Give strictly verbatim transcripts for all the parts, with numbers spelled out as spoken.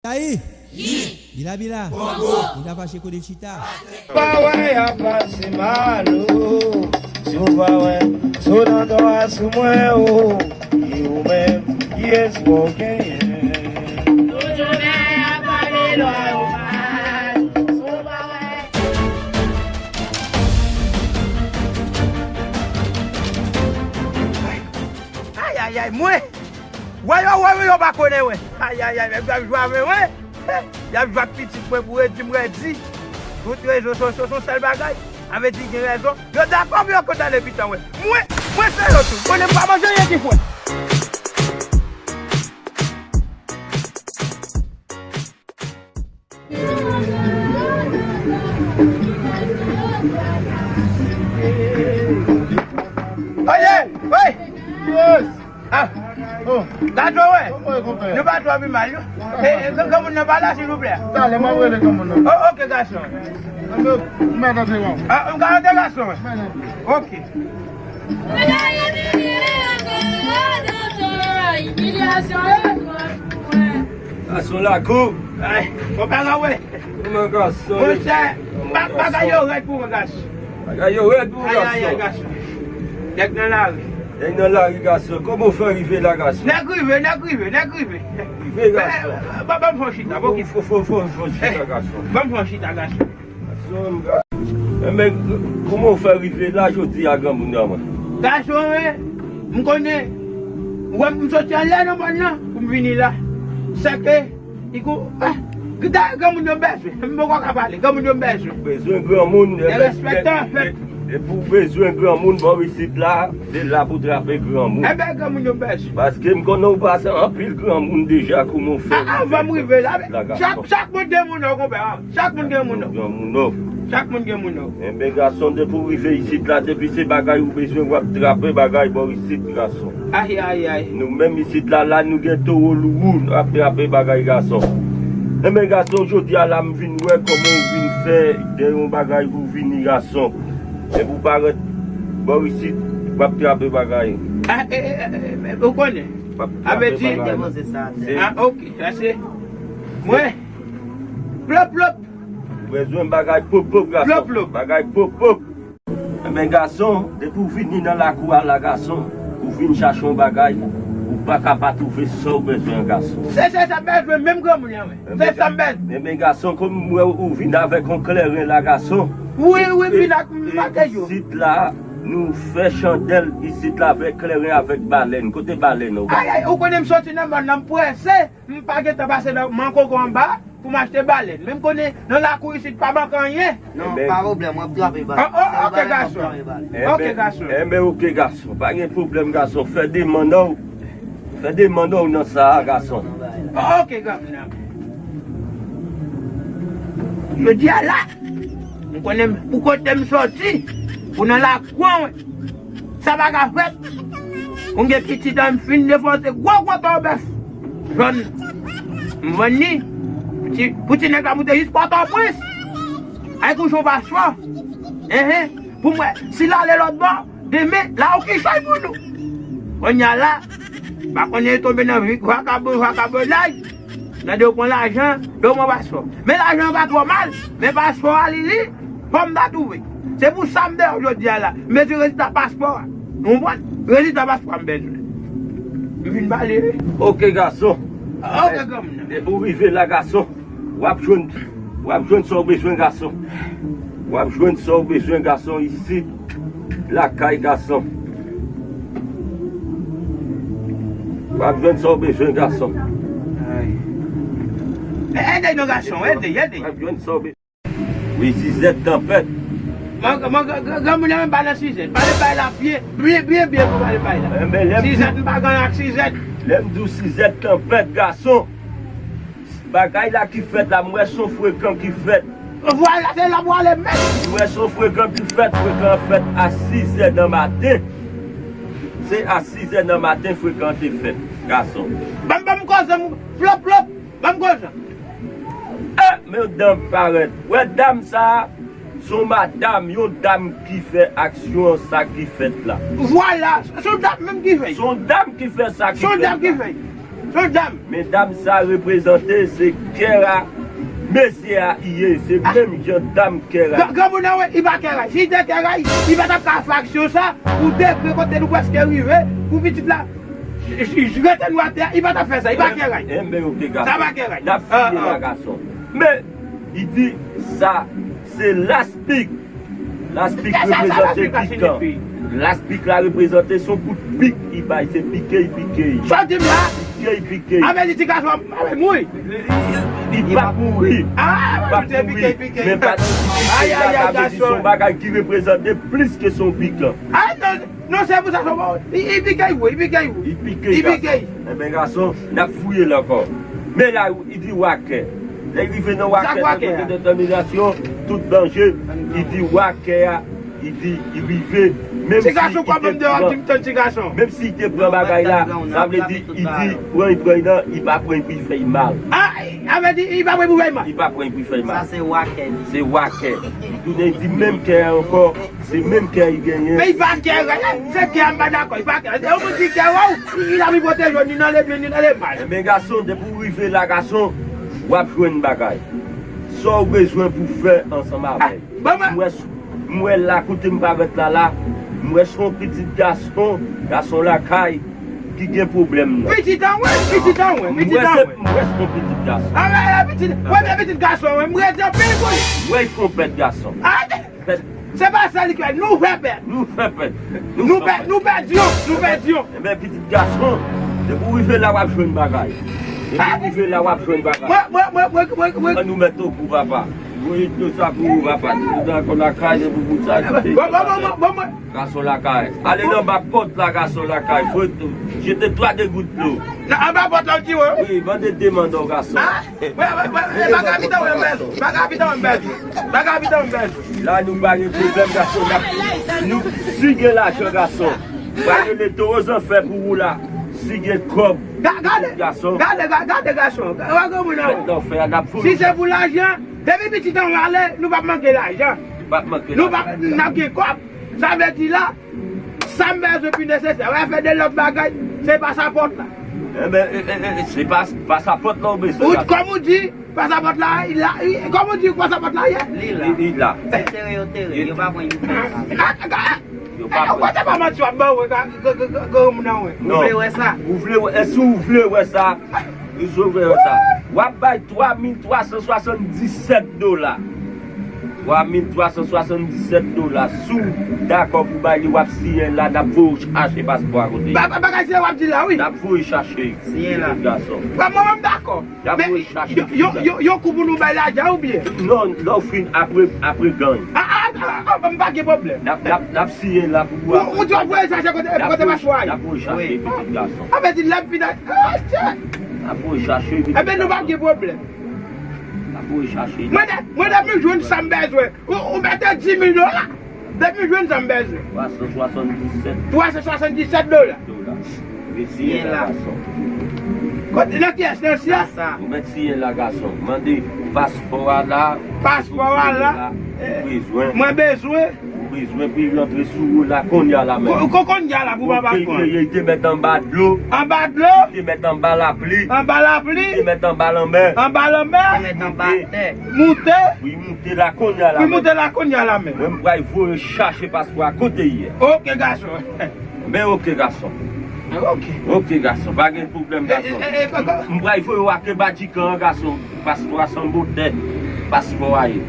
Ayi! Bila bila! Li ta fache kote chita. Pa wè y ap pase mal o. Si w pa wè, so nan dò a sou mwen o. E ou menm, ki espwa w genyen? Tout jounen y ap pale lwa ou mal. Si w pa wè. Ayayay, mwen! Wè yo, wè yo, yo pa konnen mwen. Ayayay, nèg yo ap jwe avè mwen. Yo ap jwe ak pitit mwen pou redi m redi. Tout rezo sosyo se yon sèl bagay. Sa vle di gen rezon. Yo dakò pou yo kondane pitit mwen. Mwen, mwen se yo tou. Konnen m pa manje anyen ki fwèt. Oye, oye! Yes! Ah! Oh! Gason, wè! Kòman w ye, konpè? Nou pa twò pi mal, non? E, e, gran, granmoun nan pa la, silvouplè? Talè, m ap rele granmoun nan. Oh, ok, gason. Anben, m mèt antre, non? Ah, m ka antre, gason, wè? Mèt antre. Ok. Gason lakou. Ay, konpè, wè. Kòman gason? Monchè, ba-, bagay yo rèd pou mwen, gason. Bagay yo rèd pou mwen, gason. Ay, ay, ay, gason. Nèg nan lari. Nèg nan lari, gason. Kòman w fè rive la, gason? Nèg rive, nèg rive, nèg rive. Rive, gason. Ban, ban m fè yon chita, ok? Fò, fò, fò, fò, fò chita, gason. Ban m fè yon chita, gason. Gason, gason. Enben, kòman w fè rive la jodi a, granmoun nan mwen? Gason, wi, m konnen, ou wè m soti anlè nan mòn nan pou m vini la. Sèke, li gon, ah, gade granmoun yo bezwen. M poko ka pale, granmoun yo bezwen. Bezwen granmoun, e, e, e, e pou w bezwen granmoun bò isit la, se la pou w trape granmoun. Enben, granmoun yo bezwen. Paske m konnen w pase anpil granmoun deja, kòman w fè rive. A, anvan m rive la, chak, chak moun gen moun yo, konpè. Chak moun gen moun yo. Gen moun yo. Chak moun gen moun yo. Enben, gason, depi w rive isit la, depi se bagay ou bezwen, w ap trape bagay bò isit, gason. Ay, ay, ay. Nou menm isit la, la, nou gen towo lou, nou ap trape bagay, gason. Enben, gason, jodi a la, m vin wè kòman w vin fè, gen yon bagay pou vini, gason. Depi w parèt bò isit, w ap trape bagay. Ah, e, e, e, e, ou konnen. W ap trape bagay. A, ok, sa se mwen. Plop, plop. Ou bezwen bagay pwòp pwòp, gason. Plop, plop. Bagay pwòp pwòp. Enben, gason, depi w vini nan lakou a la, gason, ou vin chache yon bagay, ou pa ka pa twouve sa w bezwen, gason. Se, se sa m bezwen, menm granmoun nan, wi. Se sa m bezwen. Enben, gason, kòm m wè ou vin avèk yon kleren la, gason. Wi, wi, m vin ak materyèl. Isit la, nou fè chandèl isit la avèk kleren, avèk balèn. Kote balèn ou? Ay, ay, ou konnen m soti nan mòn nan, m prese. M pa gentan pase nan Mankoko anba pou m achte balèn. Men m konnen nan lakou isit pa manke anyen. Non, pa pwoblèm, w ap trape balèn. Oh, oh, ok, gason. Ok, gason. Enben, ok, gason. Pa gen pwoblèm, gason. Fè demann ou. Fè demann ou nan sa a, gason. Ok, gason. Jodi a la, m konnen pou kote m soti, pou nan lakou an, wi. Sa pa ka fèt. Ou gen pitit an, m fin defanse gwo gwo tò bèf jòn. M vann li. Pou ti, pou ti nèg la moute jis Pòtoprens. Ay, kouche yon paspò. Enhen. Pou m wè, si l ale lòt bò, demen, la ou kichòy pou nou. Kounye a la, pa konnen tonbe nan vi, vakabon, vakabonaj. Nan de ou pran lajan, de ou pran paspò. Men lajan an pa twò mal, men paspò a li, li, fò m ta twouve. Se pou sa m deyò jodi a la. M bezwen rezilta paspò a. Ou konprann? Rezilta paspò a m bezwen. M vin pale, wi. Ok, gason. Ok, granmoun nan. Depi w rive la, gason, w ap jwenn, w ap jwenn sa w bezwen, gason. W ap jwenn sa w bezwen, gason, isit. Lakay, gason. W ap jwenn sa w bezwen, gason. Ay. E, ede non, gason, ede, ede. W ap jwenn sa w bezwen. Wi, sizèt tanpèt. Mwen, mwen, gran, gran, granmoun nan menm pa nan sizèt. Pale bay la byen, byen, byen, byen pou pale bay la. Enben, lè m di, sizèt, m pa gen ak sizèt. Lè m di w sizèt tanpèt, gason. Bagay la ki fèt la, m wè se yon frekan ki fèt. Vwala, se la pou ale menm. M wè se yon frekan ki fèt, frekan an fèt a sizè nan maten. Se a sizè nan maten frekan an te fèt, gason. Ban m, ban m koze m, plop, plop, ban m koze. Eh, men yon dam parèt. Wè dam sa a, se yon madanm, yon dam ki fè aksyon sa ki fèt la. Vwala, se yon dam menm ki fè. Se yon dam ki fè sa ki fèt la. Se yon dam ki fè. Yon dam. Men dam sa reprezante se kè a mesye a ye, se menm jan dam kè a. Gran, granmoun nan, wi, li pa kè a. Si li te kè a, li pa t ap ka fè aksyon sa pou degre kote nou prèske rive, pou pitit la j-, j-, rete nou atè, li pa t ap fè sa, li pa kè a. Enben, oke, gason. Sa pa kè a. N ap fini la, gason. Men, li di sa, se laspik. Laspik reprezante pik. Laspik la reprezante se yon kout pik li bay, se pike, li pike. Sa w di m la? Pike, li pike. Anben, li di gason ap mouri. Li p ap mouri. Li p ap mouri. Men pa t pike la, sa vle di se yon bagay ki reprezante plis ke se yon pik. Ay, non, non, se pou sa, li, li pike, wi, li pike, wi. Li pike, gason. Enben, gason, n ap fouye l ankò. Men la, li di wakè. Lè li rive nan wakè, nan kote detèminasyon, tout danje, li di wakè a, li di, li rive, menm si li te pran, menm si li te pran bagay la, sa vle di, li di, pran, li pran nan, li pa pran pou li fè l mal. A, a vle di, li pa pran pou fè l mal. Li pa pran pou li fè l mal. Sa se wakè li. Se wakè. Li tounen di menm kè a ankò, se menm kè li genyen. Men li pa kè, se kè a m pa dakò, li pa kè. Se yon moun ki kè a, li la pou pwoteje w, ni nan lebi, ni nan lemal. Enben, gason, depi w rive la, gason, w ap jwenn bagay. Sa w bezwen pou fè ansanm avè l. M wè, m wè la, kote m parèt la, la, m wè se yon pitit gason, gason lakay, ki gen pwoblèm nan. Pitit an, wi, pitit an, wi, pitit an, wi. M wè se yon pitit gason. A, wè, wè, pitit, wè, se pitit gason, wi, m redi anpil pou li. M wè l fè yon pèt gason. A, pèt. Se pa sa li fè, nou fè pèt. Nou fè pèt. Nou pè-, nou pèdi yon, nou pèdi yon. Enben, pitit gason, depi w rive la, w ap jwenn bagay. Depi w rive la, w ap jwenn bagay. Mwen, mwen, mwen, mwen, mwen, mwen. An nou mèt tankou papa. Voye dlo sa pou ou, papa. Tout dakò lakay, se pou bout sa, kite. Bon, bon, bon, bon, bon, bon. Gason lakay. Ale nan ba pòt la, gason lakay. Fwe tou. Jete twa de gout dlo. Nan, anba pòt la, w di, wi. Wi, mande de manno, gason. A? Mwen, mwen, mwen, e, bagay pita mwen bèl. Bagay pita mwen bèl. Bagay pita mwen bèl. La, nou pa gen pwoblèm, gason. N ap, nou, si gen lajan, gason. Pa rele towo zanfè pou ou la. Si gen kòb, ga-, gade, gason. Gade, ga-, gade, gason. Gade granmoun nan. Mèt nan fè a, n ap voye. Si se pou lajan, depi pitit an ale, nou p ap manke lajan. P ap manke lajan. Nou p ap, n ap gen kòb. Sa vle di la, sa m bezwen pi nesesè. Wè, fè de lòt bagay, se pasapòt la. Enben, e, e, e, se pas-, pasapòt la ou bezwen. Ou, kòm ou di, pasapòt la, li la, li, kòm ou di, pasapòt la ye? Li la. Li, li la. Se tere yo tere, yo pa pran pou fè sa. A, a, yo pa pran. Ou pa ta pa manti w ap ban wè, granmoun nan wè. Non. Ou vle wè sa? Ou vle wè, e si ou vle wè sa, Ou sove yo sa. W ap bay twa mil twa san swasanndisèt dola. Twa mil twa san swasanndisèt dola. Si w dakò pou bay li, w ap siyen la, n ap voye w chache paspò a kote. Ba-, ba-, bagay se w ap di la, wi. N ap voye chache. Siyen la. Gason. Ba, mwen, mwen, m dakò. N ap voye chache. Yo, yo, yo, yo kou pou nou bay lajan, oubyen? Non, lè w fin, apre, apre ganny. A, a, a, a, m pa gen pwoblèm. N ap, n ap, n ap siyen la pou ou. Ou, ou di w ap voye chache kote, kote paspò a ye? N ap voye chache, pitit gason. A, men di lè m fin a, a, tchè. N ap voye chache, pitit gason. Enben, nou p ap gen pwoblèm. N ap voye chache. Mwen de, mwen depi m jwenn sa m bezwen. Ou, ou mete di mil dola. Depi m jwenn sa m bezwen. Twa san swasanndisèt. Twa san swasanndisèt dola. Dola. Mete siyen la, gason. Kote, nan kiyès, nan sya? Ou mete siyen la, gason. Mande paspò a la. Paspò a la. Ou bezwen. Mwen bezwen. Ou bezwen pou l rantre sou ou la kounye a la menm. Ko-, ko-, kounye a la pou papa konn. Li te mèt anba dlo. Anba dlo. Li te mèt anba lapli. Anba lapli. Li te mèt anba lanmè. Anba lanmè. Li te mèt anba tè. Moute. Wi, moute la kounye a la menm. Wi, moute la kounye a la menm. Mwen, m pral voye chache paspò a kote l ye. Oke, gason. Men oke, gason. Oke. Oke, gason. Pa gen pwoblèm, gason. M, m pral voye w ake Badikan an, gason. Paspò a se yon botè. Paspò a ye.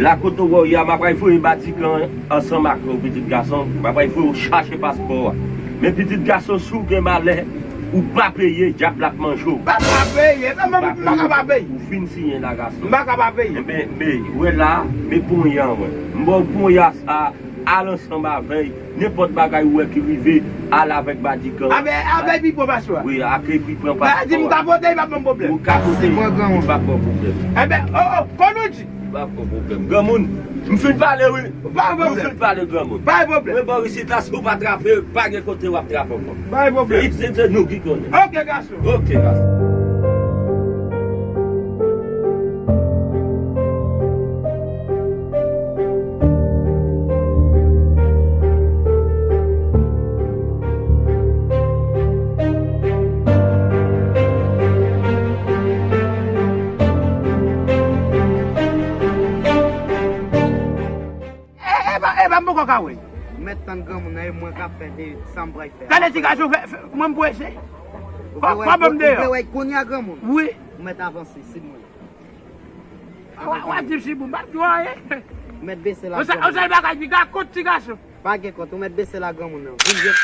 La kote w wè w ye a, m ap pral voye Badikan an ansanm ak yon pitit gason. M ap pral voye w chache paspò a. Men pitit gason, si w gen malè, ou pa peye, dyab la ap manje w. Pa, pa peye. Non, mwen, m pa ka pa peye. Ou fin siyen la, gason. M pa ka pa peye. Enben, men, wè la, men ponya an, wè. M ba w ponya sa, al ansanm avè l. Nenpòt bagay ou wè ki rive, al avèk Badikan. Avè, avè epi pran paspò a. Wi, ak epi pran paspò a. Di m ka pote, li p ap ban m pwoblèm. Ou ka pote, li p ap ban w pwoblèm. Enben, o, o, kon nou di. Li p ap ban w pwoblèm. Granmoun, m fin pale, wi. Pa gen pwoblèm. M fin pale, granmoun. Pa gen pwoblèm. Mwen bò isit la, si w pa trape, pa gen kote w ap trape ankò. Pa gen pwoblèm. Se, se, se nou ki konnen. Oke, gason. Oke, gason. Ou ka wè. Ou mèt tann granmoun nan e mwen k ap fè de sa m pral fè. Gade ti gason, fè, fè, mwen m prese. Ou Pa vle pa wè ban m ou vle deyò. Wè kounye a granmoun. Wi. Ou mèt avanse, si mwen. Wa wa di m si bon, m pa di w anyen. Ou mèt bese la Ou sa ou sèl granmoun. Bagay, piga kont ti gason. Pa gen kont, ou mèt bese la granmoun nan. Vin jwenn.